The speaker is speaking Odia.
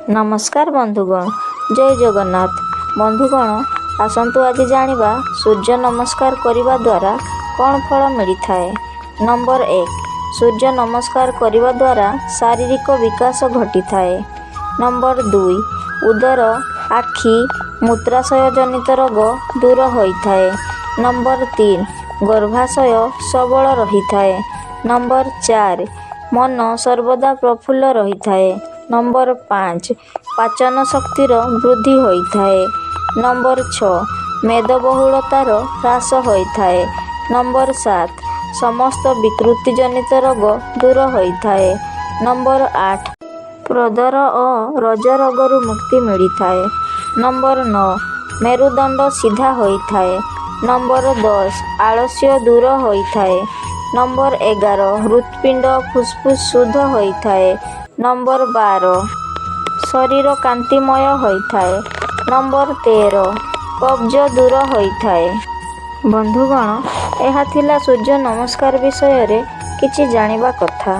ନମସ୍କାର ବନ୍ଧୁଗଣ, ଜୟ ଜଗନ୍ନାଥ। ବନ୍ଧୁଗଣ, ଆସନ୍ତୁ ଆଜି ଜାଣିବା ସୂର୍ଯ୍ୟ ନମସ୍କାର କରିବା ଦ୍ୱାରା କ'ଣ ଫଳ ମିଳିଥାଏ। ନମ୍ବର 1, ସୂର୍ଯ୍ୟ ନମସ୍କାର କରିବା ଦ୍ୱାରା ଶାରୀରିକ ବିକାଶ ଘଟିଥାଏ। ନମ୍ବର 2, ଉଦର, ଆଖି, ମୂତ୍ରାଶୟ ଜନିତ ରୋଗ ଦୂର ହୋଇଥାଏ। ନମ୍ବର 3, ଗର୍ଭାଶୟ ସବଳ ରହିଥାଏ। ନମ୍ବର 4, ମନ ସର୍ବଦା ପ୍ରଫୁଲ୍ଲ ରହିଥାଏ। ନମ୍ବର 5, ପାଚନ ଶକ୍ତିର ବୃଦ୍ଧି ହୋଇଥାଏ। ନମ୍ବର 6, ମେଦବହୁଳତାର ହ୍ରାସ ହୋଇଥାଏ। ନମ୍ବର 7, ସମସ୍ତ ବିକୃତି ଜନିତ ରୋଗ ଦୂର ହୋଇଥାଏ। ନମ୍ବର 8, ପ୍ରଦର ଓ ରଜ ରୋଗରୁ ମୁକ୍ତି ମିଳିଥାଏ। ନମ୍ବର 9, ମେରୁଦଣ୍ଡ ସିଧା ହୋଇଥାଏ। ନମ୍ବର 10, ଆଳସ୍ୟ ଦୂର ହୋଇଥାଏ। ନମ୍ବର 11, ହୃତ୍ପିଣ୍ଡ, ଫୁସଫୁସ ଶୁଦ୍ଧ ହୋଇଥାଏ। ନମ୍ବର 12, ଶରୀର କାନ୍ତିମୟ ହୋଇଥାଏ। ନମ୍ବର 13, କବ୍ଜ ଦୂର ହୋଇଥାଏ। ବନ୍ଧୁଗଣ, ଏହା ଥିଲା ସୂର୍ଯ୍ୟ ନମସ୍କାର ବିଷୟରେ କିଛି ଜାଣିବା କଥା।